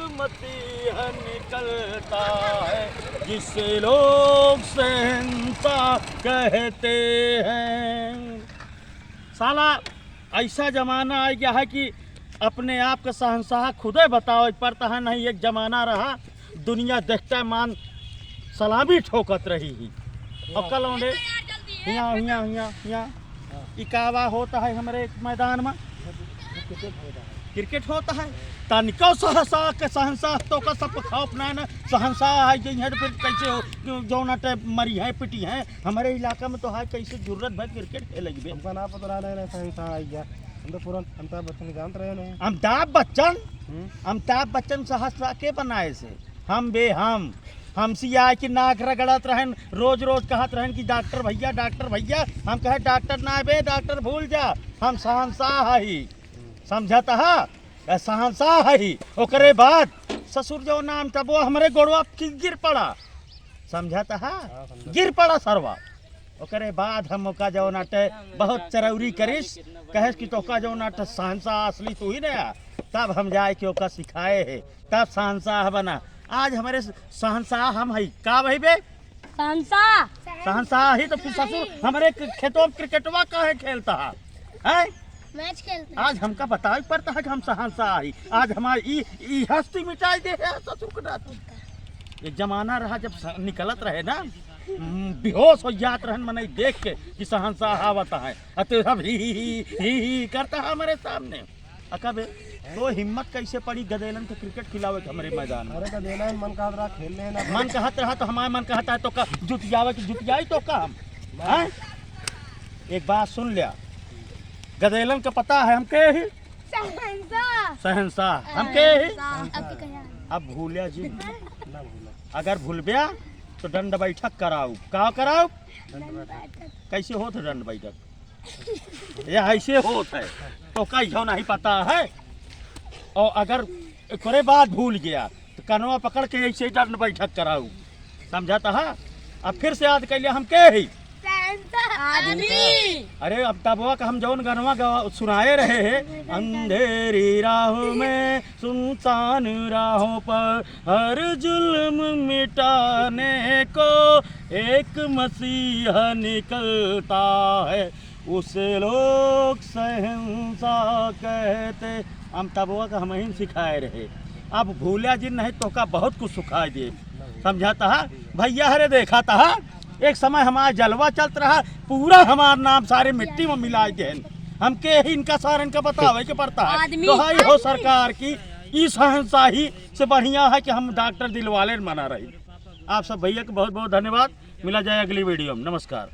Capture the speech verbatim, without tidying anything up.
मसीह निकलता है, जिसे लोग शहंशाह कहते हैं। साला, ऐसा जमाना आ गया है कि अपने आप का शहंशाह खुदे बतावे पड़ता है। नहीं, एक जमाना रहा, दुनिया देखता मान सलामी ठोकत रही ही। और कल औंडे हिया, हिया, हिया, हिया। हाँ। इकावा होता है हमरे मैदान में। क्रिकेट होता है। क्रिकेट होता है। तनिको शहंशाह के शहंशाह तो का सब खौफ ना है ना। शहंशाह है जे है तो फिर कैसे हो, जौना टाइप मरी है, पिटी है। हमरे इलाका में तो है, कैसे जुर्रत भर क्रिकेट खेले बे। हमका ना पता रहा, नहीं, नहीं, शहंशाह आ गया। हम तो पूरा अमिताभ बच्चन के जानत रहे नहीं। अमिताभ बच्चन? हम्म। अमिताभ बच्चन शहंशाह के बनाए से? हम बे हम। हमसे आए कि नाक रगड़त रहन, रोज रोज कहत रहन कि डॉक्टर भैया, डॉक्टर भैया। हम कहे, "डॉक्टर ना बे, डॉक्टर भूल जा, हम शहंशाह ही।" समझत हा? ए, शहंशाह ही। ओकरे बाद ससुर जो नाम था, वो हमरे गोड़वा की गिर पड़ा। समझत हा? हाँ, समझत। गिर पड़ा सरवा। ओकरे बाद हम ओका जौन अटे बहुत चरौरी करिस, कहेस कि तोका जौन अटे शहंशाह असली तू ही ना। तब हम जाए के ओका सिखाए है, तब शहंशाह बना। आज हमरे शहंशाह हम हई। का भाई बे? शहंशाह। शहंशाह ही तो फिर ससुर हमरे क-, खेतवा में क्रिकेटवा काहे खेलता है? हैं? मैच खेलते हैं। आज हमका बतावे पड़ता है कि हम शहंशाह ही। आज हमारी ई, ई हस्ती मिटाई दे है ससुर के नाती। एक जमाना रहा जब स-, निकलत रहे ना, हम्म, बेहोश हो जात रहन मनई देख के कि शहंशाह आवत है। आ तो सब ही, ही, ही, ही, ही करता है हमारे सामने। अका बे, तो हिम्मत कैसे पड़ी गदेलन के क्रिकेट खिलावे के हमरे मैदान में? अरे गदेलन मन कहत रहा खेल ले ना। मन कहत रहा तो हमारे मन कहत है तो का जुतियावे के जुतियाई तो का हम? हैं? एक बात सुन लिया, गदेलन का पता है हम के ही? शहंशाह। शहंशाह, हम के ही? शहंशाह। आपके कहे हैं। अब भूलिया जी, ना भूला। अगर भूलब्या तो दंड बैठक कराऊ। का कराऊ? दंड बैठक। कैसे होत है दंड बैठक? ये ऐसे होत है, तो कहियो नहीं पता है। और अगर एकरे बाद भूल गया, तो कनवा पकड़ के ऐसे ही दंड बैठक कराऊ, समझत हा? अब फिर से याद कर लिया, हम के ही? आदमी। अरे, अब तबवा का हम जौन गनवा गवा-, सुनाए रहे हैं, अंधेरी राहों में, सुनसान राहों पर, हर जुल्म मिटाने को एक मसीहा निकलता है, उसे लोग शहंशाह कहते। हम तबवा का हमहिन सिखाए रहे। अब भूल्या जिन नहीं तो का बहुत कुछ सिखाए दिए। समझत हा? भैया हरे देखत हा? एक समय हमारा जलवा चलत रहा, पूरा हमार नाम सारे मिट्टी में मिलाए देन। हमके ही इनका सारन का बतावे के पड़ता है। आदमी। तो हाई हो सरकार की, ई शहंशाही से बढ़िया है कि हम डॉक्टर दिलवाले मना रही। आप सब भैया के बहुत बहुत धन्यवाद। मिला जाए अगली वीडियो में। नमस्कार।